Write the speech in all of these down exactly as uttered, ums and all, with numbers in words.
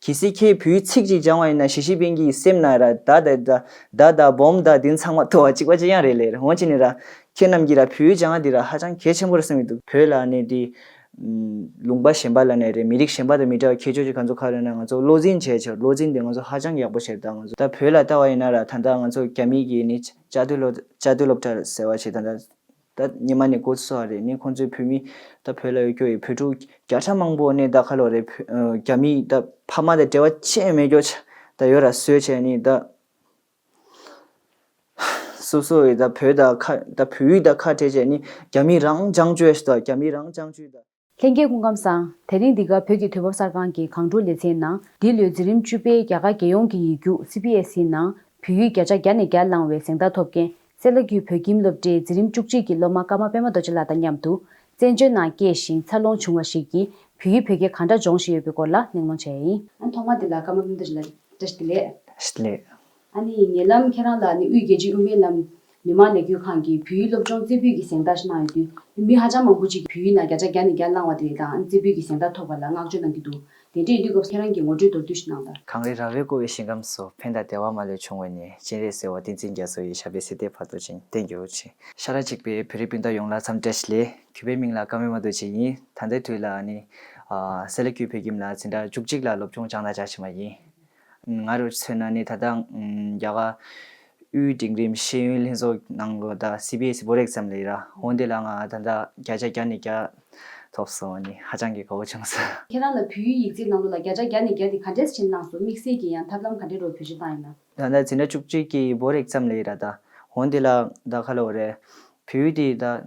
གལ་སྲིད་ཁྱེད་བོད་ཡིག་ཚིག་ཅིག་སྦྱང་བ་ཡིན་ན་ཞི་ཅིན་ཕིང་གི་སེམས་ན་ར་ད་ད་ད་ད་ད་བོམ་ད་དེ་ཚང་མ་ཐོ་བ་གཅིག་པ་གཅིག་རྐྱང་རེད་ལེ། འོན་ཅི་ནི་ར་ཁྱེད་རྣམས་ཀྱིས་ར་བོད་ཡིག་སྦྱང་བ་འདི་ར་ཧ་ཅང་གལ་ཆེན་པོ་རེད་བསམ་གྱི་འདུག་བོད་ལ་ནི་དེ་ལུང་པ་གཞན་པ་ལ་ནི་རེད། མི་རིགས་གཞན་པ་དང་མི་འདྲ་བ་ཁྱད་ཆོས་ཅིག་ག་ཚོད་ག་རེ་ན་ང་ཚོ་བློ་འཛིན་བྱས་ཆོག་བློ་འཛིན་དེ་ང་ཚོ་ཧ་ཅང་ཡག་པོ་བྱས། ད་ང་ཚོ་ད་བོད་ལ་ལྟ་བ་ཡིན་ན་ར་ད་ད་ང་ཚོ་རྒྱ་མི་གི་ནི་བཅའ་སྡོད་སློབ་བཅའ་སྡོད་སློབ་གྲྭ་ཟེར་བ་ཞིག་ད་ད་ད་ཉི་མ་ནས་འགོ་ཚུགས་པ་རེད། ནི་ཁོང་ཚོའི་བོད་མི་ད་བོད་ལ་ཡོད་རྒྱུ་ཡི་བོད་ཕྲུག་བརྒྱ་ཕྲག་མང་པོ་ནི་ད་ཁ་ལོ་རེད། བོད་རྒྱ་མི་ད་ཕ་མ་དང་འབྲེལ་བ་ཆེ་མེད་རྒྱུ་ཆ་ད་ཡོད་ར་བཟོས་བྱས་ནི་ད། སོ་སོ་ཡི་ད་བོད་ད་ཁ་ད་བོད་ཡིག་ད་ཁ་བྲལ་བྱས་ནི་རྒྱ་མི་རང་སྦྱང་བཅོས་ཤིག་ད་རྒྱ་མི་རང་སྦྱང་བཅོས་ད། ལྷན་རྒྱས་སྐུ་ཁམས་བཟང་། དེ་རིང་འདི་ག་བོད་ཀྱི་དུས་བབ་གསར་ཁང་གི་གངས་ཕྲུག་ལེ་ཚན་ནང་འདི་ལོའི་འཛིན་རིམ་བཅུ་པའི་རྒྱ་གར་རྒྱལ་ཡོངས་ཀྱི་ཡིག་རྒྱུགས་སི་བི་ཨེས་ཨི་ནང་བོད་ཡིག་བརྒྱ་ཆ་བརྒྱ་ནས་བརྒྱ་བླངས་བའི་གཟེངས་རྟགས་ཐོབ་མཁན་སེ་ལ་ཀུའི་བོད་ཁྱིམ་སློབ་གྲྭའི་འཛིན་རིམ་བཅུ་གཅིག་གི་སློབ་མ་ཀརྨ་པད་མ་རྡོ་རྗེ་ལགས་དང་མཉམ་དུ་བཙན་བྱོལ་ནང་སྐྱེས་ཤིང་འཚར་ལོངས་བྱུང་བ་ཞིག་གིས་བོད་ཡིག་བོད་སྐད་གང་འདྲ་སྦྱོང་བཞིན་ཡོད་པའི་སྐོར་ལ་གླེང་སློང་བྱས་ཡིན། ཨ་ཐོག་མ་དེ་ལ་ཀརྨ་པད་མ་རྡོ་རྗེ་ལགས་བཀྲ་ཤིས་བདེ་ལེགས། བཀྲ་ཤིས་བདེ་ལེགས། ཨ་ནི་ཉེ་ལམ་ཁྱེད་རང་ལ་ནི་དབུས་རྒྱལ་སྤྱིའི་དབུ་མའི་ལམ་མི་མང་ལས་འགུལ་ཁང་གིས་བོད་ཡིག་སློབ་སྦྱོང་རྩེ་ཕུད་ཀྱི་གཟེངས་རྟགས་ཤིག་གནང་ཡོད་དུས་མི་ཧ་ཅང་མང་པོ་ཅིག་གིས་བོད་ཡིག་ནང་བརྒྱ་ཆ་བརྒྱ་ནས་བརྒྱ་བླངས་བ་དེ་དང་རྩེ་ཕུད་ཀྱི་གཟེངས་རྟགས་ཐོབ་པ་ལ་བསྔགས་བརྗོད་གནང་གི་འདུག་དེ་འདྲ་ཡིན་དུས་སྐབས་ཁྱེད་རང་གིས་ངོ་སྤྲོད་མདོར་བསྡུས་ཤིག་གནང་དང་། གངས་རི་རབ་རིབ་བསྐོར་བའི་ཞིང་ཁམས་སུ། ཕན་དང་བདེ་བ་མ་ལུས་འབྱུང་བའི་གནས། སྤྱན་རས་གཟིགས་དབང་བསྟན་འཛིན་རྒྱ་མཚོ་ཡི། ཞབས་པད་སྲིད་མཐའི་བར་དུ་བརྟན། བསྟན་འགྱུར་ཅིག་ཤ་ཁྲག་གཅིག་པའི་བོད་རིགས་སྤུན་ཟླ་ཡོངས་ལ་འཚམས་བཀྲ་ཤིས་བདེ་ལེགས། གུས་པའི་མིང་ལ་ཀརྨ་པད་མ་རྡོ་རྗེ་ཡིན། ད་ལྟའི་དུས་ལ་ནི་ཨ་སེ་ལ་ཀུའི་བོད་ཁྱིམ་ལ་འཛིན་གྲྭ་བཅུ་གཅིག་ལ་སློབ་སྦྱོང་སྦྱང་བརྡར་བྱ་བཞིན་པ་ཡིན། ང་རུ་མཚོན་ན་ནི་ད་ལྟ་ཨམ་རྒྱ་གར་དབུས་འབྲིང་རིམ་ཤེས་ཡོན་ལྷན་ཚོགས་ནང་ལོ་ད་སི་བི་ཨེས་ཨི་བོར་ཌི་ཨེག་ཛམ་ལ་ཡིན་ར། འོན་ཏེ་ལ་ང་ད་ལྟ་བརྒྱ་ཆ་བརྒྱ་ནས་བརྒྱ་ཐོབ་སོང་། ནི་ཧ་ཅང་གི་དགའ་བོ་བྱུང་སོང་། ཁྱེད་རང་ལ་བོད་ཡིག་ཡིག་ཚད་ནང་ལོ་ལ་བརྒྱ་ཆ་བརྒྱ་ནས་བརྒྱ་དེ་ག་འདྲས་ཕྱིན་གནང་སོང་། དམིགས་བསལ་གྱི་ཡང་ཐབས་ལམ་ག་འདྲས་རོ་བེད་སྤྱོད་བཏང་ཡིན་ན། ད་ལྟ་འཛིན་གྲྭ་བཅུ་གཅིག་གི་བོར་ཌི་ཨེག་ཛམ་ལ་ཡིན་ར། ད་འོན་ཏེ་ལ་ད་ཁ་ལོ་རེ་བོད་ཡིག་དེ་ད་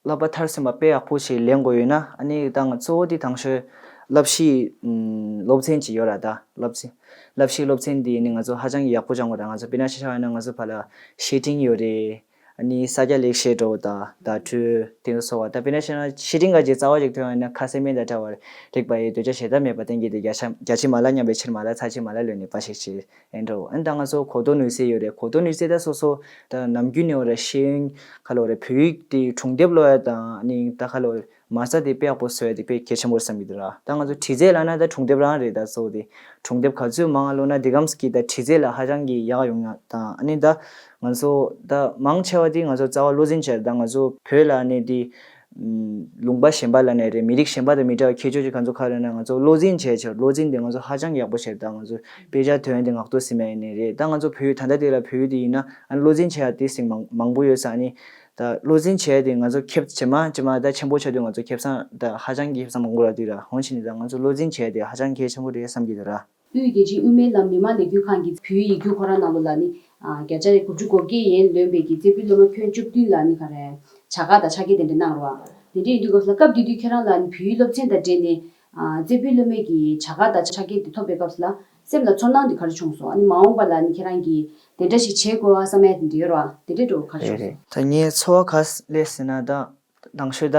བསླབ་པ་མཐར་སོན་པ་དཔེ་ཡག་པོ་ཞིག་ལེན་དགོས་ཡོད་ན། ཨ་ནི་ད་ང་གཙོ་བོ་དེ་དང་ཤོས་བསླབ་གཞི་ཨམ་སློབ་ཚན་ཅིག་ཡོད་ར། ད་བསླབ་ཚན་བསླབ་གཞི་སློབ་ཚན་དེ་ནི་ང་ཚོ་ཧ་ཅང་གི་ཡག་པོ་སྦྱང་དགོས་ར། ང་ཚོ་དཔེར་ན་ཆ་བཞག་ན་ང་ཚོ་ཕར་ལ་བཤེས་སྤྲིང་ཡོད་རེད། ཨ་ནི་ས་སྐྱ་ལེགས་བཤད་འགྲོ་ད་བརྡ་འཕྲོད་དེ་ཚོ་སོགས་པ། ད་དཔེར་ན་ཆ་བཞག་ན་བཤེས་སྤྲིང་ག་ཅིག་རྩ་བ་ཅིག་ཐོན་ཡོང་ན། ཁ་ཟས་སྨན་དང་འདྲ་བར་རིག་པ་ཡི། འདོད་ཆགས་ཞེ་སྡང་མེད་པར་བསྟེན་གྱིས་ཏེ། རྒྱ་ཆ་རྒྱ་ཆེན་མ་ལ་མཉམ་པའི་ཕྱིར་མ་ལ། ཚ་ཆེན་མ་ལ་ལུས་ནས་པ་ཞིག་བྱེད། ཨེ་འགྲོ། ཨ་ནི་ད་ང་ཚོ་གོ་རྟོགས་ནུས་རྩལ་ཡོད་རེད། གོ་རྟོགས་ནུས་རྩལ་ད་སོ་སོ་ད་ནམ་རྒྱུན་ནས་འོ་རེད། ཤེས་ཡོན་ཁ་ལོ་རེད། བོད་ཡིག་དེ་སྒྲུང་དེབ་ཀློག་ཡ་དང་ནི་ད་ཁ་ལོ་རེད། མ་རྩ་དེ་དཔེ་ཡག་པོ་བཟོ་ཡ་དེ་དཔེ་གལ་ཆེན་པོ་རེད་བསམ་གྱི་འདུག་ར། ད་ང་ཚོ་བྲིས་རྩལ་ལབ་ན་ད་སྒྲུང་དེབ་རང་རེད། ད་གཙོ་བོ་དེ་སྒྲུང་དེབ་ག་ཚོད་མང་ང་ཀློག་ན་དེ་གམ་གྱི་ད་བྲིས་རྩལ་ལ་ཧ་ཅང་གི་ཡག་ཡོང་ཡ་དང་། ཨ་ནི་ད་ང་ཚོ་ད་མང་ཆེ་བ་དེ་ང་ཚོ་རྩ་བ་བློ་འཛིན་བྱས། ད་ང་ཚོ་བོད་ལ་ནི་དེ་ལུང་པ་གཞན་པ་ལ་ནས་རེད། མི་རིགས་གཞན་པ་དང་མི་འདྲ་བ་ཁྱད་ཆོས་ཅིག་ག་ཚོད་ག་རེ་ན་ང་ཚོ་བློ་འཛིན་བྱས་ཆོག་བློ་འཛིན་དེ་ང་ཚོ་ཧ་ཅང་ཡག་པོ་བྱས། ད་ང་ཚོ་དཔེ་ཆ་ཐོན་དེ་ངག་ཐོག་ཟིན་མ་ཡིན་ནི་རེད། ད་ང་ཚོ་བོད་ད་ལྟ་དེ་ལ་བོད་དེ་ཡིན་ན་ཨ་བློ་འཛིན་བྱས་ཡ་དེ་ཟིན་མང་མང་པོ་ཡོད་ས། ནི་ད་བློ་འཛིན་བྱས་དེ་ང་ཚོ་ཁེབས་ཇེ་མང་ཇེ་མང་ད་ཆེན་པོ་ཆགས་དུས་ང་ཚོ་ཁེབས་སང་ད་ཧ་ཅང་གི་ཁེབས་སང་མང་པོ་རག་དུས་ར། འོན་ཕྱིན་ནི་ད་ང་ཚོ་བློ་འཛིན་བྱས་དེ་ཧ་ཅང་གལ་ཆེན་པོ་རེད་བསམ་གྱི་འདུག་ར། དབུས་རྒྱལ་སྤྱིའི་དབུ་མའི་ལམ་མི་མང་ལས་འགུལ་ཁང་གིས་བོད་ཡིག་ཡིག་རྒྱུགས་ཁོ་རང་ནང་ལོགས་ལ་ནི་ཨ་བརྒྱ་ཆ་དགུ་བཅུ་གོ་བརྒྱད་ཡན་ལོན་པའི་གི་རྩེ་ཕུད་སློབ་མ་ཁྱོན་བཅུ་བདུན་ལ་ནི་ག་རེ་བྱ་དགའ་དང་ཕྱག་འཁྱེར་དེ་འདྲ་གནང་རོགས། དེ་འདྲ་ཡིན་དུས་སྐབས་སུ་ལ་སྐབས་དེ་དུས་ཁྱེད་རང་ལ་ནི་བོད་ཡིག་སློབ་ཚན་དང་འབྲེལ་ནས་ཨ་རྩེ་ཕུད་སློབ་མའི་གི་བྱ་དགའ་དང་ཕྱག་འཁྱེར་དེ་ཐོབ་པའི་སྐབས་སུ་ལ་སེམས་ལ་ཚོར་སྣང་དེ་ག་རེ་བྱུང་སོང་། ཨ་ནི་མ་འོངས་པ་ལ་ནི་ཁྱེད་རང་གིས་དེ་འདྲ་ཞིག་བྱེད་དགོས་པ་བསམ་ཡ་དེ་འདྲ་ཡོད་རོགས། དེ་འདྲ་འགྲོ་ག་རེ་བྱུང་སོང་། ད་ངའི་ཚོར་བ་ག་རེ་སླེབས་ཟེར་ན་ད། དང་ཤོས་ད་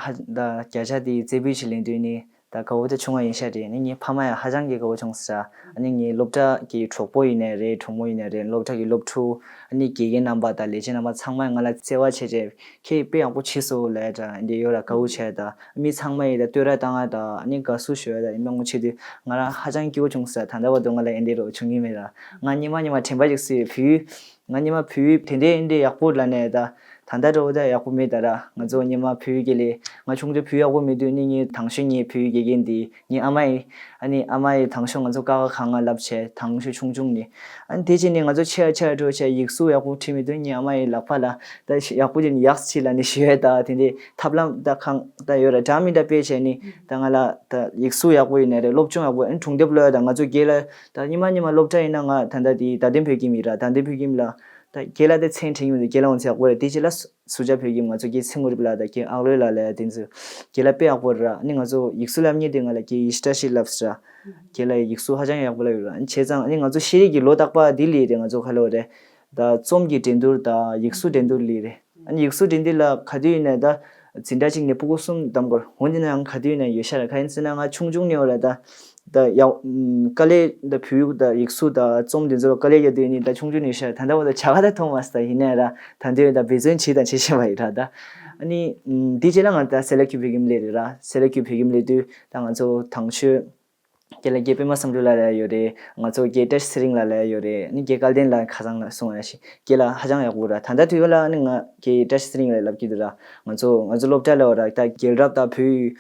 ཧ་ད་བརྒྱ་ཆ་དེ་རྩེ་ཕུད་ཅིག་ལེན་དུས་ནི་ད་དགའ་བོ་དེ་བྱུང་བ་ཡིན་ཤག་རེད། ནི་ངའི་ཕ་མ་ཡང་ཧ་ཅང་གི་དགའ་བོ་བྱུང་ས། ཨ་ནི་ངའི་སློབ་གྲྭ་གི་གྲོགས་པོ་ཡིན་ནའི་རེད། གྲོགས་མོ་ཡིན་ནའི་རེད། སློབ་གྲྭ་གི་སློབ་ཕྲུག་ཨ་ནི་དགེ་རྒན་རྣམ་པ་དང་ལས་བྱེད་རྣམ་པ་ཚང་མས་ང་ལ་བརྩེ་བ་བྱས་བྱས་ཁྱེད་དཔེ་ཡག་པོ་བྱས་སོང་ལབ་ཡ་འདྲ་འདི་ཡོད་ར། དགའ་བོ་བྱས་ད་མི་ཚང་མ་ཡིས་ད་བསྟོད་ར་བཏང་ང་ད་ཨ་ནི་དགའ་བསུ་ཞུ་ཡ་ད་ཡིན་མང་པོ་བྱས་དུས་ང་རང་ཧ་ཅང་སྐྱིད་པོ་བྱུང་ས། ད་ལྟ་བར་དུ་ང་ལ་ཡིན་འདི་རོ་བྱུང་གི་མེད་ར། ང་སྔོན་མ་སྔོན་མ་དྲན་པ་ཅིག་སུས་བུ། ང་སྔོན་མ་བུ་དེ་འདྲའི་འདྲའི་ཡག་པོ་ལབ་ནས་ད་ད་ལྟ་འདྲ་བོ་ད་ཡག་པོ་མེད་ད་ར། ང་ཚོ་སྔོན་མ་བུ་གི་ལས་ང་ཆུང་ཆུང་བུ་ཡག་པོ་མེད་དུས་ནི་ངའི་དང་ཤོས་ངའི་བུ་དགེ་རྒན་དེ་ངའི་ཨ་མ་ཡིས་ཨ་ནི་ཨ་མ་ཡིས་དང་ཤོས་ང་ཚོ་ཀ་ཁ་ག་ང་ལབ་བྱས་དང་ཤོས་ཆུང་ཆུང་ནི། ཨ་ནི་དེ་བྱས་ནས་ང་ཚོ་ཆེ་ཆེ་འགྲོ་བྱས་ཡིག་གཟུགས་ཡག་པོ་བྲིས་མེད་དུས་ངའི་ཨ་མ་ཡིས་ལག་པ་ལ་ད་ཡག་པོ་བྱས་ནས་ཡག་ཅིག་ལབ་ནས་ཞུ་ཡས། ད་དེ་འདྲའི་ཐབས་ལམ་ད་གང་ད་ཡོད་ར། འདྲ་མི་འདྲ་དཔེ་བྱས་ནི་ད་ང་ལ་ད་ཡིག་གཟུགས་ཡག་པོ་ཡིན་ནའི་རེད། སློབ་སྦྱོང་ཡག་པོ། ཨ་ནི་སྒྲུང་དེབ་ཀློག་ཡ་ད་ང་ཚོ་རྒན་ལགས་ད་སྔོན་མ་སྔོན་མ་སློབ་གྲྭ་ཡིན་ན་ང་ད་ལྟ་དེ་དྭ་ལྡན་བོད་ཁྱིམ་ཡིན་ར། དྭ་ལྡན་བོད་ཁྱིམ་ལ་ད་རྒན་ལགས་དེ་མཚན་དྲན་གྱི་མི་འདུག་རྒན་ལགས་འོང་ཚེ་ཡག་པོ་རེད། དེ་རྗེས་ལ་སུ་ཇཱ་བོད་ཁྱིམ་ང་ཚོ་རྒན་ཚེ་དངོས་གྲུབ་ལགས་དང་རྒན་ཨག་ལོས་ལགས་ལ་ཡ་དེ་ཚོ་རྒན་ལགས་དཔེ་ཡག་པོ་རེད་ར། ཨ་ནི་ང་ཚོ་ཡིག་གཟུགས་ལབ་མཁན་དེ་ང་ལ་རྒན་ཡེ་ཤེས་བཀྲ་ཤིས་ལབ་ས་ར། རྒན་ལགས་ཡིག་གཟུགས་ཧ་ཅང་ཡག་པོ་ལབ་ཡོད་ར། ཨ་ནི་བྱས་ཙང་ཨ་ནི་ང་ཚོ་ཤེས་རིག་གི་ལོ་རྟག་པ་འདི་ལས་རེད། ང་ཚོ་ཁ་ལོ་རེད་ད་རྩོམ་གྱི་འགྲན་བསྡུར་དང་ཡིག་གཟུགས་འགྲན་བསྡུར་ལས་རེད། ཨ་ནི་ཡིག་གཟུགས་འགྲན་བསྡུར་ལ་ག་དུས་ཡིན་ནའི་ད་འཛིན་གྲྭ་གཅིག་ནས་ཕྲུ་གུ་གསུམ་བདམས་སྐོར་འོང་དེ་ན་ཡང་ག་དུས་ཡིན་ནའི་ཡོད་ཤག་ར། ག་ཡིན་ཟེར་ན་ང་ཆུང་ཆུང་ནས་འོ་ར་ད་ད་ཡག་དཀའ་ལས་ད་བོད་ཡིག་ད་ཡིག་གཟུགས་ད་རྩོམ་འདི་ཚོ་ལ་དཀའ་ལས་རྒྱག་དུས་ནི་ད་ཆུང་ཆུང་ནས་ཤག་ད་ལྟ་བར་དུ་བྱ་དགའ་ད་མཐོང་མ་སོང་། ད་ཡིན་ནའི་ར་ད་འདི་ད་འབད་བརྩོན་བྱས་དང་བྱེད་བཞིན་པ་ཡིན་ར། ད་ཨ་ནི་འདི་རྗེས་ལ་ང་ད་སེ་ལ་ཀུའི་བོད་ཁྱིམ་ལས་རེད་ར། སེ་ལ་ཀུའི་བོད་ཁྱིམ་ལས་དུས་ད་ང་ཚོ་དང་ཤོས་ རྒན་ལགས་རྒན་པད་མ་བསམ་གྲུབ་ལགས་ལབ་ཡོད་རེད། ང་ཚོ་རྒན་བཀྲ་ཤིས་ཚེ་རིང་ལགས་ལབ་ཡོད་རེད། ཨ་ནི་རྒན་སྐལ་ལྡན་ལགས་ཁ་སང་ལ་གསུངས་པ་ནང་བཞིན་རྒན་ལགས་ཧ་ཅང་ཡག་པོ་ར། ད་ལྟ་དུས་ལ་ཨ་ནི་ང་རྒན་བཀྲ་ཤིས་ཚེ་རིང་ལགས་ལབ་ཀྱི་འདུག་ར། ང་ཚོ་ང་ཚོ་སློབ་གྲྭ་ལ་ར་ད་རྒྱལ་རབས་དང་བོད་ཡིག་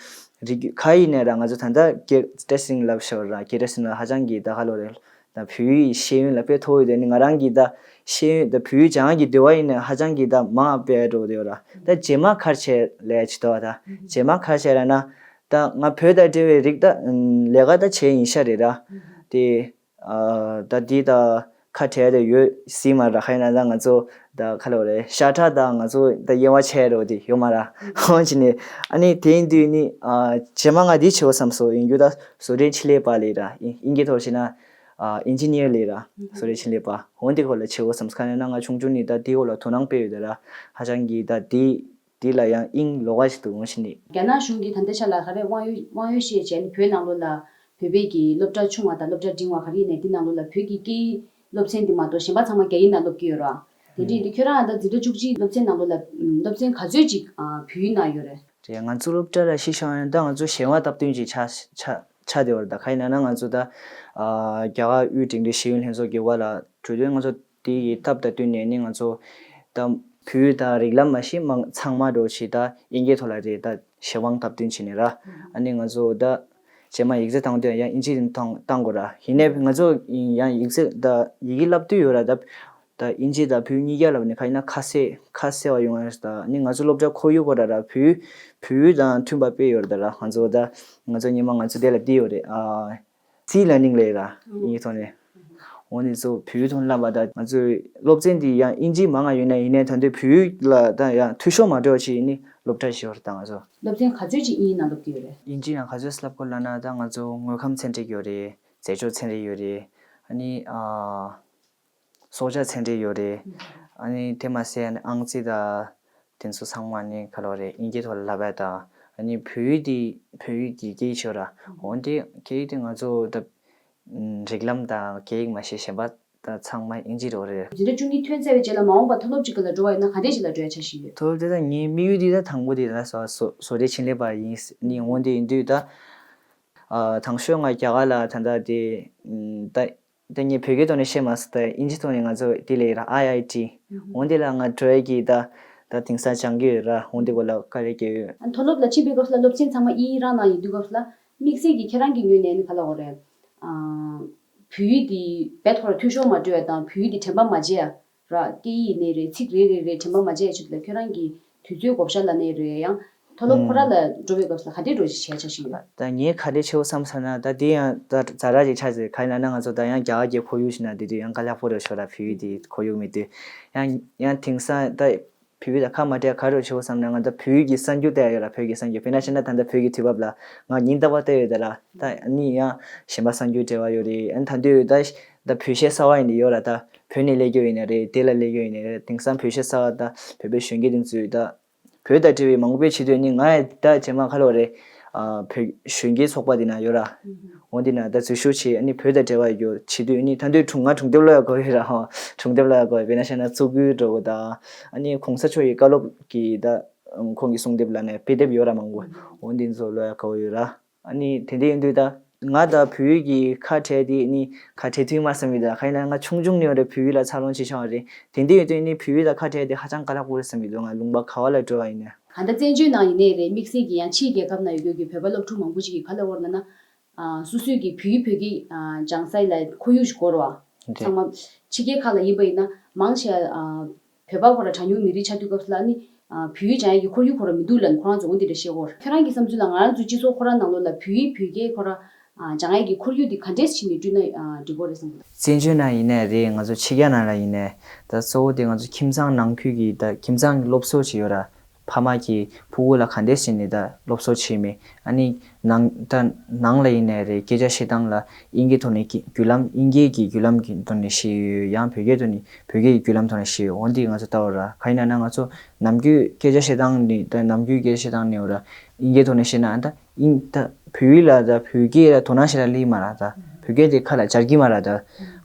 རིག་ག་ཡིན་ནའི་ར། ང་ཚོ་ད་ལྟ་རྒན་བཀྲ་ཤིས་ཚེ་རིང་ལབ་ཤོར་ར། རྒན་བཀྲ་ཤིས་ཚེ་རིང་ལགས་ཧ་ཅང་གི་ད་ག་ལོ་རེད། ད་བོད་ཡིག་ཤེས་ཡོན་ལ་དཔེ་མཐོ་བོ་ཡོད་དེ། ནི་ང་རང་གིས་ད་ཤེས་ཡོན་ད་བོད་ཡིག་སྦྱང་གི་འདོད་པ་ཡིན་ན་ཧ་ཅང་གིས་ད་མང་བ་དཔེ་འགྲོ་བསྡད་ཡོད་ར། ད་རྗེས་མ་ག་རེ་བྱེད་ལས་ཅི་ཐོག་ད་རྗེས་མ་ག་རེ་བྱེད་ལ་ན། ད་ང་བོད་དང་འབྲེལ་བའི་རིགས་ད་ལས་ཀ་ད་བྱས་ཡིན་ཤག་རེད་ར། དེ་ད་འདི་ད་ཁ་བྲལ་དེ་ཡོད་སྲིད་མ་ར། ཧ་ཡིན་ན་ད་ང་ཚོ་ད་ག་ལོ་རེད། ཤ་ཁྲག་ད་ང་ཚོ་ད་དབྱེ་བ་ཕྱེ་འགྲོ་དེ་ཡོད་མ་ར། འོན་ཅི་ནི་ཨ་ནི་དེ་ཡིན་དུས་ནི་རྗེས་མ་ང་འདི་བྱེད་འོ་བསམ་སོ་ཡིན་རྒྱུ་ད་བཟོ་གྲྭའི་ཆེད་ལས་པ་ལས་ར། ཨིན་སྐད་ཐོག་བཤད་ན། ཨ་ཨིན་ཇི་ནི་ཡར་ལས་ར། བཟོ་གྲྭའི་ཆེད་ལས་པ། འོན་ཏེ་ཁོ་ལ་བྱེད་འོ་བསམ་ཁ་ནས་ན། ང་ཆུང་ཆུང་ནས་ད་དེའི་འོག་ལ་དོ་སྣང་སྤེལ་ཡོད་ད་ར། ཧ་ཅང་གི་ད་དེ་དེ་ལ་ཡང་དབྱིངས་ལོག་ག་ཞིག་ཏུ་འོང་ཞིག་ནི། རྒྱ་ནག་གཞུང་གིས་ད་ལྟ་ཆ་ལ་ག་རེ་དབང་ཡོད་དབང་ཡོད་བཤད་བྱས་ནས་བོད་ནང་ལོགས་ལ་བོད་པའི་གི་སློབ་གྲྭ་ཆུང་བ་དང་སློབ་གྲྭ་འབྲིང་བ་ག་རེ་ཡིན་ནའི་དེ་ནང་ལོགས་ལ་བོད་ཀྱི་སྐད་ཡིག་སློབ་ཚན་དེ་མ་གཏོགས་གཞན་པ་ཚང་མ་རྒྱ་ཡིག་ནང་སློབ་ཀྱི་ཡོད་ར། དེ་འདྲ་ཡིན་དུས་ཁྱོད་རང་ད་འཛིན་གྲྭ་བཅུ་གཅིག་སློབ་ཚན་ནང་ལོགས་ལ་སློབ་ཚན་ག་ཚོད་ཅིག་བོད་ཡིག་ནང་ཡོད་རེད། རེད། ང་ཚོ་སློབ་གྲྭ་ལ་གཞི་བཞག་ཡང་ད་ང་ཚོ་གཞན་དབང་སྟབས་བསྟུན་ཅིག་ཆགས་ཆགས་ཆགས་བསྡད་པ་རེད། ད་ག་ཡིན་ན་ན་ང་ཚོ་ད་ཨ་རྒྱ་གར་དབུས་འབྲིང་རིམ་ཤེས་ཡོན་ལྷན་ཚོགས་ཀྱི་འོག་ལ་གྲོས་དོན་ང་ཚོ་དེ་ཡི་སྟབས་དང་བསྟུན་ནས་ནི་ང་ཚོ་ད་བོད་དང་རིགས་ལམ་མ་གཞི་མང་ཚང་མ་འགྲོ་ཆེད་ད་དབྱིན་སྐད་ཐོག་ལ་རེད། ད་གཞན་དབང་སྟབས་བསྟུན་བྱས་ནས་ར། ཨ་ནི་ང་ཚོ་ད་རྗེས་མ་ཡིག་ཚད་བཏང་དུས་ཡང་དབྱིན་ཇི་དེ་བཏང་བཏང་དགོས་ར། ཡིན་ནའི་ང་ཚོ་ཡང་ཡིག་ཚད་ད་ཡི་གེ་བསླབ་དུས་ཡོད་ར། ད་ད་དབྱིན་ཇི་དང་བོད་གཉིས་ཀ་ལབ་ནས་ག་ཡིན་ན་ཁ་གསལ་ཁ་གསལ་བ་ཡོང་ཡ་རེད། ད་ནི་ང་ཚོ་སློབ་གྲྭ་ཁོར་ཡུག་གོ་ར་ར་བོད་བོད་དང་མཐུན་པ་དཔེ་ཡོད་རེད་ད་ར། ང་ཚོ་ད་ང་ཚོ་ཉི་མ་ང་ཚོ་དེ་ལ་བསྡད་ཡོད་རེད། ཨ་སི་ལར་ནིང་ལས་ར་ཨིན་ཐོག་ནས། འོ་ནི་ཚོ་བོད་ཐོག་བསླབ་པ་ད་ང་ཚོའི་སློབ་ཚན་འདི་ཡང་ཨིན་ཇི་མང་ང་ཡོད་ན་ཡིན་ནའི་ད་འདོད་བོད་ལ་ད་ཡང་འཐུས་ཤོར་མ་འགྲོ་བ་ཞིག་ནི་སློབ་གྲྭ་ཞིག་ཡོད་རེད་ད་ང་ཚོ། སློབ་ཚན་ག་ཚོད་ཅིག་ཨིན་ན་སློབ་ཀྱི་ཡོད་རེད། ཨིན་ཇི་ཡང་ག་ཚོད་བསླབ་དགོས་ལབ་ན་ད་ང་ཚོ་དངོས་ཁམས་ཚན་རིག་ཡོད་རེད། རྫས་སྦྱོར་ཚན་རིག་ཡོད་རེད། ཨ་ནི་ཨ། སྲོག་ཆགས་ཚན་རིག་ཡོད་རེད། ཨ་ནི་དེ་མ་ཟད་ཨང་རྩིས་དང་དེ་ཚོ་ཚང་མ་ནི་ག་ལོ་རེད། ཨིན་སྐད་ཐོག་ལ་ལབ་པ་དང་ཨ་ནི་བོད་ཡིག་དེ་བོད་ཡིག་གི་སྐད་ཡིག་ཤོད་ར། འོན་ཏེ་སྐད་ཡིག་དེ་ང་ཚོ་ད་རིགས་ལམ་དང་སྐད་ཡིག་མ་ཤེས་གཞན་པ་ད་ཚང་མ་ཨིན་ཇི་རོ་རེད། འཛིན་གྲྭ་བཅུ་གཉིས་ཐོན་ཚར་བའི་རྗེས་ལ་མ་འོངས་པ་མཐོ་སློབ་ཅིག་ག་ལ་འགྲོ་བ་ཡིན་ན་ག་འདྲས་ཅིག་ལ་འགྲོ་ཡ་འཆར་གཞི་ཡོད། མཐོ་སློབ་དེ་ད་ངའི་དམིགས་ཡུལ་དེ་ད་དང་པོ་དེ་ད་བཟོ་བཟོ་བཟོ་གྲྭའི་ཆེད་ལས་པ་ཡིན་ནི། འོན་ཏེ་ཡིན་དུས་ད་ཨ་དང་ཤོས་ང་རྒྱ་གར་ལ་ད་ལྟ་དེ་ད། ད་ངས་བོད་སྐད་ཐོག་ནས་བཤད་མ་སོང་། ད་ཨིན་ཇི་ཐོག་ནས་ང་ཚོ་དེ་ལས་ར་ཨའི་ཨའི་ཊི། འོན་ཏེ་ལ་ང་འགྲོ་ཡ་གི་ད་ད་དེང་སང་སྦྱང་གི་ཡོད་ར། འོན་ཏེ་གོ་ལ་ཀ་རེ་སྐྱེ་ཡོད། མཐོ་སློབ་ལ་ཕྱིན་པའི་སྐབས་སུ་ལ་སློབ་ཚན་ཚང་མ་ཨིན་རང་ནང་ཡིན་དུས་སྐབས་སུ་ལ་དམིགས་བསལ་གྱི་ཁྱེད་རང་གི་ངོས་ནས་ནི་ག་ལ་འོ་རེད། ཨ་བོད་ཡིག་འདི་བེད་ཐོག་ལ་འཐུས་ཤོར་མ་འགྲོ་ཡ་དང་བོད་ཡིག་འདི་དྲན་པ་མ་བརྗེད་ཡ། ར་སྐད་ཡིག་ནས་རེད། ཚིག་རེ་རེ་རེ་དྲན་པ་མ་བརྗེད་ཡ་ཆེད་དུ་ལ་ཁྱོད་རང་གི་དུས་ཚོད་བགོ་བཤའ་ལ་ནས་རེད། ཡང་མཐོ་སློབ་ཁོ་ར་ལ་འགྲོ་བའི་སྐབས་སུ་ལ་ག་དེ་འགྲོ་ཞིག་བྱས་ཆོག་ཞིག་ཡོད། ད་ངས་ག་དེ་བྱེད་འོ་བསམ་ས་ན་ད་དེ་ཡང་ད་ཛ་དྲག་ཅིག་ཆགས་ཟེར་ག་ཡིན་ན་ང་ཚོ་ད་ཡང་རྒྱ་གར་གྱི་ཁོར་ཡུག་ཞིག་ན་དེ་དུས་ཡང་དཀའ་ལས་ཁག་པོ་རེད་ཤོག་ར། བོད་ཡིག་དེ་ཁོར་ཡུག་མེད་དུས་ཡང་ཡང་དེང་སང་ད་བོད་ཡིག་ད་ཁ་མ་བྲལ་ག་རེ་བྱེད་འོ་བསམ་ན་ང་ད་བོད་ཡིག་གི་གསར་འགྱུར་བལྟ་ཡ་ཡོད་ར། བོད་ཀྱི་གསར་འགྱུར་དཔེར་ན་བཤད་ན་ད་ལྟ་བོད་ཀྱི་དུས་བབ་ལ་ང་ཉིན་རྟག་པར་བལྟ་ཡོད་ད་ར། ད་ནི་ཡང་གཞན་པ་གསར་འགྱུར་འབྲེལ་བ་ཡོད་རེད། ཨ་ནི་ད་དུས་ད། ད་བོད་གཞས་གསར་བ་ཡིན་ནའི་ཡོད་ར། ད་བོད་ནས་སླེབས་རྒྱུ་ཡིན་ནའི་རེད། དེ་ལ་སླེབས་རྒྱུ་ཡིན་ནའི་རེད། དེང་སང་བོད་གཞས་གསར་བ་ད་བོད་པའི་གཞོན་སྐྱེས་དེ་ཚོས་ད་བོད་དང་འབྲེལ་བའི་མང་པོ་བྱེད་འདོད་ནི། ང་ཡང་ད་རྗེས་མ་ག་ལོ་རེད། ཨ་བོད་གཞོན་སྐྱེས་ཚོགས་པ་དེ་ན་ཡོད་ར། འོ་དེ་ན་ད་འཛུལ་ཞུགས་བྱེད། ཨ་ནི་བོད་དང་འབྲེལ་བ་ཡོད་བྱེད་འདོད་ནི། ད་དུང་སྒྲུང་ང་སྒྲུང་དེབ་ཀློག་ཡ་དགོས་ཡོད་ར་ཧོ། སྒྲུང་དེབ་ཀློག་ཡ་དགོས་ཡོད། དཔེར་ན་བཤད་ན་གཙུག་དགུའི་བྲོ་བོ་དང་ཨ་ནི་གོང་ས་མཆོག་གི་བཀའ་སློབ་ཀྱི་ད་ཁོང་གི་གསུང་དེབ་ལ་ནས་དཔེ་དེབ་ཡོད་ར་མང་པོ། འོ་འདི་ཚོ་ཀློག་ཡ་དགོས་ཡོད་ར། ཨ་ནི་དེ་འདྲ་ཡིན་དུས་ད་ང་ད་བོད་ཡིག་གི་ཁ་བྲལ་དེ་ནི་ཁ་བྲལ་དུས་མ་བསམ་གི་ད། ག་ཡིན་ན་ང་ཆུང་ཆུང་ནས་རེད་བོད་ཡིག་ལ་འཚར་ལོངས་བྱེད་བྱུང་བ་རེད། དེ་འདྲ་ཡིན་དུས་ནི་བོད་ཡིག་ལ་ཁ་བྲལ་དེ་ཧ་ཅང་དཀའ་ལས་ཁག་པོ་རེད་བསམ་གི་འདུག་ང་ལུང་པ་ག་བ་ལ་འགྲོ་བ་ཡིན་ན། ག་ད་བཙན་བྱོལ་ནང་ཡིན་ནའི་རེད། དམིགས་བསལ་གྱི་ཡང་ཕྱིའི་རྒྱལ་ཁབ་ན་ཡོད་རྒྱུ་གི་བོད་པ་སློབ་ཕྲུག་མང་པོ་ཞིག་གིས་ག་ལ་བོར་ན་ན། ཨ་སོ་སོའི་གི་བོད་ཡིག་བོད་སྐད་ཨ་སྦྱང་ས་ལ་ཁོར་ཡུག་ཞིག་དགོས་རེད་བ། རེད། ཚང་མ་ཕྱི་རྒྱལ་ཁག་ལ་ཡིན་པ་ཡིན་ན་མང་ཆེ་བ་ཨ། བོད་པ་ཁོ་ར་གྲངས་ཉུང་མི་རིགས་ཆགས་དུས་སྐབས་སུ་ལ་ནི་ཨ་བོད་ཡིག་སྦྱང་ཡག་གི་ཁོར་ཡུག་ཁོ་ར་མི་འདུག་ལབ་ནས་ཁོ་རང་ཚོ་འོ་འདི་འདྲ་བཤད་ཀྱི་ཡོད་རེད། ཁྱོད་རང་གི་བསམ་ཚུལ་ལ་ང་རང་ཚོའི་སྤྱི་ཚོགས་ཁོ་རང་ནང་ལོགས་ལ་བོད་ཡིག་བོད་སྐད་ཁོ་ར་ཨ་སྦྱང་ཡག་གི་ཁོར་ཡུག་འདི་ག་འདྲས་བྱས་ནས་བསྐྲུན་ན་ཨ་འགྲིག་གི་རེད་བསམ་གི་འདུག་བཙན་བྱོལ་ནང་ཡིན་ནའི་རེད། ང་ཚོ་ཕྱི་རྒྱལ་ནང་ལ་ཡིན་ནའི་ད་གཙོ་བོ་དེ་ང་ཚོ་ཁྱིམ་ཚང་ནང་ཁུལ་གྱི་ད་ཁྱིམ་ཚང་གི་སློབ་གསོ་བྱེད་ཡོད་ར། ཕ་མ་གིས་ཕྲུ་གུ་ལ་ག་འདྲས་བྱས་ནས་ད་སློབ་གསོ་བྱེད་མིན། ཨ་ནི་ནང་ད་ནང་ལ་ཡིན་ནའི་རེད། སྐད་ཆ་བཤད་སྟངས་ལ་ཨིན་སྐད་ཐོག་ནས་ཀྱི་བརྒྱུད་ལམ་ཨིན་སྐད་ཀྱི་བརྒྱུད་ལམ་གྱི་ཐོག་ནས་བཤད་ཡོད། ཡང་བོད་སྐད་ཐོག་ནས་བོད་སྐད་ཀྱི་བརྒྱུད་ལམ་ཐོག་ནས་བཤད་ཡོད། འོ་འདི་ང་ཚོ་ལྟ་བ་ར། ག་ཡིན་ན་ན་ང་ཚོ་ནམ་རྒྱུན་སྐད་ཆ་བཤད་སྟངས་ནི་ད་ནམ་རྒྱུན་སྐད་ཆ་བཤད་སྟངས་ནི་འོ་ར་ཨིན་སྐད་ཐོག་ནས་བཤད་ན་ད་ཨིན་ད་བོད་ཡིག་ལ་ད་བོད་སྐད་ལ་དོ་སྣང་ཞེ་དྲག་སླེབས་མ་ར། ད་བོད་སྐད་དེ་ཁ་ལ་འབྱར་གྱི་མ་ར། ད་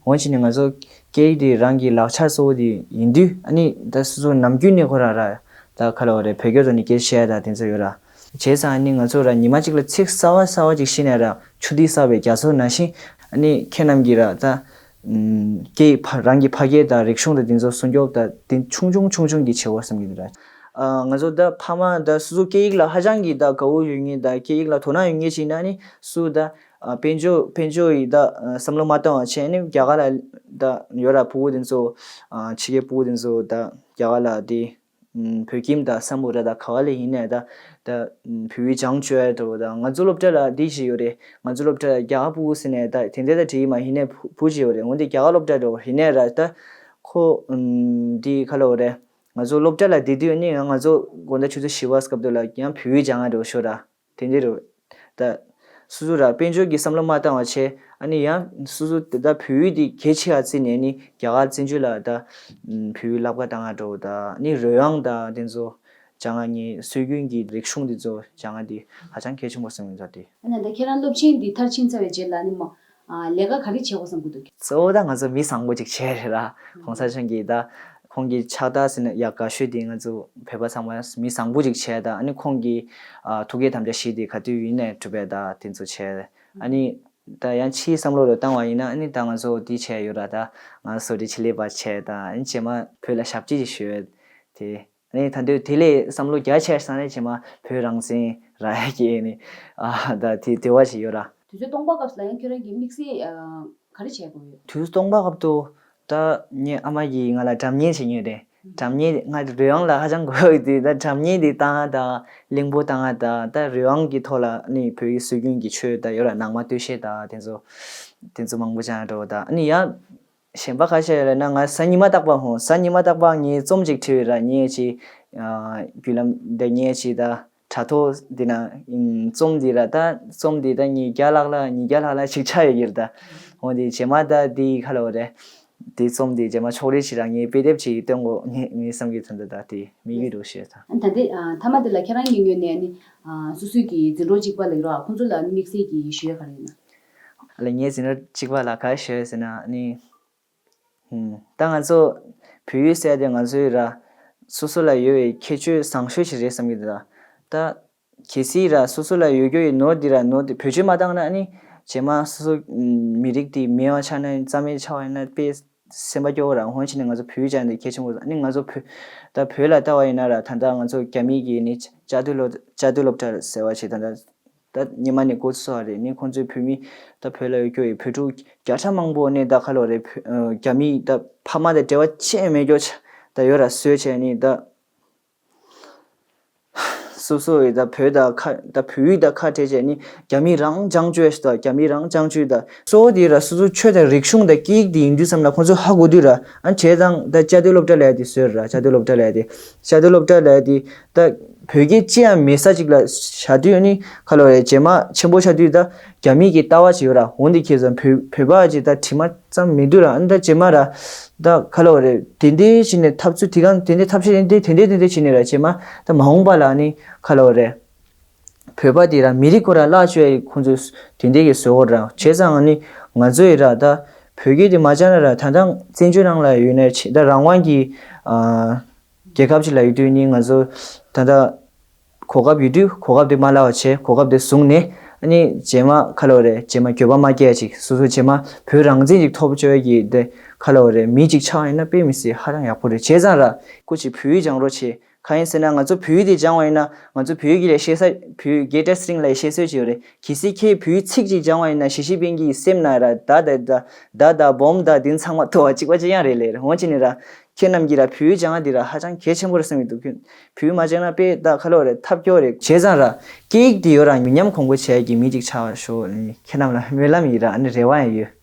འོ་བྱས་ནས་ང་ཚོ་སྐད་ཡིག་དེ་རང་གི་ལག་ཆ་གཙོ་བོ་དེ་ཡིན་དུས་ཨ་ནི་ད་སོ་སོ་ནམ་རྒྱུན་ནས་ཁོ་ར་ར་ད་ཁ་ལ་འོ་རེད་བོད་སྐད་ཐོག་ནས་སྐད་ཆ་བཤད་ཡ་ད་དེ་ཚོ་ཡོད་ར། བྱས་ཙང་ཨ་ནི་ང་ཚོ་ར་ཉི་མ་གཅིག་ལ་ཚིག་གསར་བ་གསར་བ་ཅིག་ཤེས་ནས་ར་ཆུ་ཐིགས་བསགས་པའི་རྒྱ་མཚོ་ནང་བཞིན་ཨ་ནི་ཁྱེད་རྣམས་ཀྱིས་ར་ད་སྐད་ཕ་རང་གི་ཕ་སྐད་དང་རིག་གཞུང་དང་དེ་ཚོ་སྲུང་སྐྱོབ་དང་དེ་ཆུང་ཆུང་ཆུང་ཆུང་གི་བྱེད་དགོས་བསམ་གྱི་འདུག་ར། ང་ཚོ་ད་ཕ་མ་ད་སོ་སོ་སྐད་ཡིག་ལ་ཧ་ཅང་གི་ད་དགའ་བོ་ཡོད་མཁན་ད་སྐད་ཡིག་ལ་དོ་སྣང་ཡོད་མཁན་ཅིག་ཡིན་ན་ནི་སུ་ད་དཔལ་འབྱོར་དཔལ་འབྱོར་ཡི་ད་བསམ་བློ་མ་བཏང་བ་བྱས་ནི་རྒྱ་གར་ལ་ད་ཡོད་ར་ཕྲུ་གུ་དེ་ཚོ་ཕྱི་རྒྱལ་ཕྲུ་གུ་དེ་ཚོ་ད་རྒྱ་གར་ལ་དེ། བོད་ཁྱིམ་དང་སམ་བྷོ་ཊ་དང་ག་བ་ལ་ཡིན་ནའི་ད་ད་བོད་ཡིག་སྦྱང་བཅུག་ཡ་འགྲོ་ད་ང་ཚོ་སློབ་གྲྭ་ལ་འདི་ཞིག་ཡོད་རེད། ང་ཚོ་སློབ་གྲྭ་ལ་རྒྱ་གར་ཕྲུ་གུ་ཟེར་ནའི་ད་དེ་འདྲ་ད་བྲིས་མ་ཡིན་ནའི་བུ་བུ་ཞིག་ཡོད་རེད། འོན་ཏེ་རྒྱ་གར་སློབ་གྲྭ་འགྲོ་ཡིན་ནའི་ར་ད་ཁོ་འདི་ག་ལ་འོ་རེད། ང་ཚོ་སློབ་གྲྭ་ལ་བསྡད་དུས་ནི་ང་ཚོ་དགོང་དག་ཆུ་ཚོད་བཞི་པ་སྐབས་དུས་ལ་ཡང་བོད་ཡིག་སྦྱང་ཡ་འགྲོ་ཤོག་ར། དེ་འདྲ་རེད། ད་སོ་སོ་ར་དཔལ་འབྱོར་གྱི་བསམ་བློ་མ་བཏང་བ་བྱས་ཨ་ནི་ཡང་སོ་སོ་ད་བོད་ཡིག་འདི་གལ་ཆེ་བ་བརྩིས་ནས་ནི་རྒྱ་གར་བཙན་བྱོལ་ལ་ད་བོད་ཡིག་བསླབ་ག་བཏང་ང་འགྲོ་ད་ནི་རོལ་དབྱངས་དང་དེ་ཚོ་སྦྱང་ང་ངའི་སྲོལ་རྒྱུན་གྱི་རིག་གཞུང་འདི་ཚོ་སྦྱང་ང་འདི་ཧ་ཅང་གལ་ཆེན་པོ་བསམ་ཡོད་ད་དེ། ཨ་ནི་ད་ཁྱེད་རང་སློབ་ཆེན་འདི་མཐར་ཕྱིན་ཚར་བའི་རྗེས་ལ་ནི་མ་ལས་ཀ་ག་རེ་བྱེད་དགོས་བསམ་གྱི་འདུག་གཙོ་བོ་ད་ང་ཚོ་མི་བཟང་པོ་ཅིག་བྱས་རེད་ར། གོང་ས་མཆོག་གིས་ད་ཁོང་གི་ཕྱག་རྟགས་ཟེར་ན་ཡག་དགའ་ཤོས་དེ་ང་ཚོ་བོད་པ་ཚང་མ་མི་བཟང་པོ་ཅིག་བྱས་ད་ཨ་ནི་ཁོང་གི་ཨ་ཐུགས་བསྐྱེད་དམ་བཅའ་བཞི་དེ་ག་དུས་ཡིན་ནའི་འགྲུབ་པའི་ད་དེ་ཚོ་བྱས། ཨ་ནི་ད་ཡང་ཕྱིའི་བསམ་བློ་རུ་བཏང་བ་ཡིན་ན་ཨ་ནི་ད་ང་ཚོ་འདི་བྱས་ཡོད་ར། ད་ང་ཚོ་འདི་ཆེད་ལས་པ་བྱས་ད་ཨ་ནི་རྗེས་མ་བོད་ལ་ཞབས་ཕྱི་ཅིག་ཞུ་ཡོད་དེ། ཨ་ནི་ད་དུང་དེ་ལས་བསམ་བློ་རྒྱ་ཆེ་སོང་ནས་རྗེས་མ་བོད་རང་བཙན་རག་ཡ་གི་ཨ་ནི་ཨ་ད་དེ་དེ་བ་ཞིག་ཡོད་ར། དུས་ཚོད་སྟོང་པ་སྐབས་སུ་ལ་ཡང་ཁྱོད་རང་གིས་དམིགས་བསལ་ཨ་ག་རེ་བྱེད་དགོས་ཡོད། དུས་ཚོད་སྟོང་པ་སྐབས་དུ་ད་ངའི་ཨ་མ་གིས་ང་ལ་སྒྲ་སྙན་བྱེད་མཁན་རེད། སྒྲ་སྙན་ང་རོལ་དབྱངས་ལ་ཧ་ཅང་དགའ་བོ་ཡོད་དུས་ད་སྒྲ་སྙན་དེ་བཏང་ང་ད་གླིང་བུ་བཏང་ང་ད་ད་རོལ་དབྱངས་ཀྱི་ཐོག་ལ་ནི་བོད་ཀྱི་སྲོལ་རྒྱུན་གྱི་ཆོས་ད་ཡོད་ར་ནང་མ་སྟོད་གཞས་ད་དེ་ཚོ་དེ་ཚོ་མང་པོ་སྦྱང་འགྲོ་ད་ཨ་ནི་ཡང་གཞན་པ་ཁ་ཤས་ཡོད་རེད་ན། ང་གཟའ་ཉི་མ་རྟག་པར་ཧོ་གཟའ་ཉི་མ་རྟག་པར་ངས་རྩོམ་ཅིག་བྲིས་ཡོད་ར། ངས་ཅིག་ཨ་བརྒྱུད་ལམ་འདི་ངས་ཅིག་ད་དྲ་ཐོག་འདི་ན་ཨིན་རྩོམ་འདི་ར་ད་རྩོམ་འདི་ད་ཉིས་བརྒྱ་ལྷག་ལ་ཉིས་བརྒྱ་ལྷག་ལ་ཅིག་ཆགས་ཡོད་ཀྱི་རེད་ད། འོ་འདི་རྗེས་མ་ད་འདི་ཁ་ལོ་རེད། འདི་རྩོམ་འདི་རྗེས་མ་ཕྱོགས་རིས་ཅིག་ར་ངས་དཔེ་དེབ་ཅིག་སྟོན་དགོས་ངས་ངས་བསམ་གྱི་ད་ད་ད་དེ་དམིགས་ཡུལ་འདུག་ཞེས་ད། ད་འདི་ཨ་མཐའ་མ་འདི་ལ་ཁྱེད་རང་གི་ངོས་ནས་ནི་ཨ་སོ་སོའི་གི་འཛིན་གྲོགས་གཅིག་པ་ལ་ཡོད་ར་ཁོང་ཚོ་ལ་དམིགས་བསལ་གྱི་ཞུ་ཡ་ག་རེ་ཡོད་ན། ཨ་ལ་ངའི་འཛིན་གྲོགས་གཅིག་པ་ལ་ག་རེ་ཞུ་ཡོད་ཟེར་ན་ནི། ཧུམ། ད་ང་ཚོ་བོད་ཡིག་ཟེར་དེ་ང་ཚོའི་ར་སོ་སོ་ལ་ཡོད་པའི་ཁྱད་ཆོས་བཟང་ཤོས་ཤིག་རེད་བསམ་གྱི་འདུག་ད་གལ་སྲིད་ར་སོ་སོ་ལ་ཡོད་རྒྱུ་ཡི་ནོར་འདི་ར་ནོར་འདི་བེད་སྤྱོད་མ་བཏང་ན་ནི་རྗེས་མ་སོ་སོ་མི་རིགས་འདི་མེད་པ་ཆགས་ན་རྩ་མེད་ཆགས་པ་ཡིན་ན་དཔེ་སེམས་པ་སྐྱོ་བོ་ར། འོན་ཀྱང་ནི་ང་ཚོ་བོད་ཡིག་སྦྱང་འདི་གལ་ཆེན་པོ་རེད། ཨ་ནི་ང་ཚོ་བོད་ད་བོད་ལ་ལྟ་བ་ཡིན་ན་ར་ད་ལྟ་ང་ཚོ་རྒྱ་མི་གི་ནི་བཅའ་སྡོད་སློབ་བཅའ་སྡོད་སློབ་གྲྭ་ཟེར་བ་ཞིག་ད་ལྟ། ད་སྔོན་མ་ནས་འགོ་ཚུགས་པ་རེད། ནི་ཁོང་ཚོའི་བོད་མི་ད་བོད་ལ་ཡོད་རྒྱུ་ཡི་བོད་ཕྲུག་བརྒྱ་ཕྲག་མང་པོ་ནི་ད་ག་ལོ་རེད། བོད་ཨ་རྒྱ་མི་ད་ཕ་མ་དང་འབྲེལ་བ་ཅི་ཡང་མེད་རྒྱུ་ཆ་ད་ཡོད་ར་བཟོས་བྱས་ནི་ད་སོ་སོ་ཡི་ད་བོད་ད་ཁ་ད་བོད་ཡིག་ད་ཁ་བྲལ་བྱས་ནི་རྒྱ་མི་རང་སྦྱང་བཅུག་ད་རྒྱ་མི་རང་སྦྱང་བཅུག་ད་གཙོ་བོ་དེ་ར་སོ་སོ་ཆོས་དང་རིག་གཞུང་དང་སྐད་ཡིག་དེ་ཡིན་དུས་ཙམ་ལ་ཁོང་ཚོ་ཧ་གོ་དུས་ར་ཨ་བྱས་ཙང་ད་བཅའ་སྡོད་སློབ་གྲྭ་ལ་ཡ་དེ་བཟོས་ར། བཅའ་སྡོད་སློབ་གྲྭ་ལ་ཡ་དེ་བཅའ་སྡོད་སློབ་གྲྭ་ལ་ཡ་དེ། ད་བོད་སྐད་ཅི་ཡང་མེད་ས་ཅིག་ལ་བཞག་དུས་ནི་ཁ་ལོ་རེད། རྗེས་མ་ཆེན་པོ་ཆགས་དུས་ད་རྒྱ་མི་གི་ལྟ་བ་ཅིག་ཡོད་ར། འོ་འདི་ཁྱེད་ཚོ་བོད་བོད་པ་ཅིག་ད་དྲི་མ་ཙམ་མི་འདུག་ར། ཨ་ནི་ད་རྗེས་མ་ར་ད་ཁ་ལོ་རེད། དེ་འདྲའི་ཞིག་ནས་འཐབ་རྩོད་དེ་གང་དེ་འདྲའི་འཐབ་ཤེས་དེ་འདྲའི་དེ་འདྲའི་དེ་འདྲའི་ཞིག་ནས་ར་རྗེས་མ་ད་མ་འོངས་པ་ལ་ནི་ཁ་ལོ་རེད། བོད་པ་དེ་ར་མི་རིགས་ཁོ་ར་བརླག་བཅུག་ཡ་ཁོང་ཚོས་དེ་འདྲའི་གི་བཟོ་གོ་ར། བྱས་ཙང་ནི་ང་ཚོ་ཡི་ར་ད་བོད་སྐད་དེ་མ་སྦྱང་ན་ར་ད་ད་བཙན་བྱོལ་ནང་ལ་ཡོད་ནས་ཆེ་ད་རང་དབང་གི་ཨ། རྒྱལ་ཁབ་ཅིག་ལ་ཡོད་དུས་ནི་ང་ཚོ་ད་ལྟ་གོ་སྐབས་ཡོད་དུས་གོ་སྐབས་དེ་མ་བརླག་པ་བྱས། གོ་སྐབས་དེ་བཟུང་ནས་ཨ་ནི་རྗེས་མ་ཁ་ལོ་རེད། རྗེས་མ་འགྱོད་པ་མ་སྐྱེ་ཡ་ཅིག་སོ་སོ་རྗེས་མ་བོད་རང་བཙན་ཅིག་ཐོབ་བཅུག་ཡ་གི་དེ་ཁ་ལོ་རེད། མི་ཅིག་ཆགས་ཡིན་ན་དཔེ་མི་སྲིད་ཧ་ཅང་ཡག་པོ་རེད། བྱས་ཙང་ར་སྐུ་མཁྱེན་བོད་ཡིག་སྦྱང་རོགས་བྱེད། གང་ཡིན་ཟེར་ན་ང་ཚོ་བོད་ཡིག་དེ་སྦྱང་བ་ཡིན་ན་ང་ཚོ་བོད་ཡིག་ལས་ཤེས་ས་བོད་ཡིག་རྒྱལ་སྲས་སྲིང་ལས་ཤེས་སྲོལ་ཅིག་ཡོད་རེད། གལ་སྲིད་ཁྱེད་བོད་ཡིག་ཚིག་ཅིག་སྦྱང་བ་ཡིན་ན་ཞི་ཅིན་ཕིང་གི་སེམས་ན་ར་ད་ད་ད་ད་ད་བོམ་ད་དེ་ཚང་མ་ཐོ་བ་གཅིག་པ་གཅིག་རྐྱང་རེད་ལེ། འོན་ཅི་ནི་ར་ཁྱེད་རྣམས་ཀྱིས་ར་བོད་ཡིག་སྦྱང་ང་འདི་ར་ཧ་ཅང་གལ་ཆེན་པོ་རེད་བསམ་གྱི་འདུག་བོད་ཡིག་མ་སྦྱང་ན་དཔེ་ད་ཁ་ལོ་རེད་ཐབས་སྐྱོ་རེད། བྱས་ཙང་ར་སྐད་ཡིག་འདི་ཡོད་ར་མི་ཉམས་གོང་འཕེལ་བྱེད་ཀྱི་མི་གཅིག་ཆགས་པར་ཤོག་ཁྱེད་རྣམས་ལ་སྨོན་ལམ་ཡིན་ར་ཨ་ནི་རེ་བ་ཡང་ཡོད།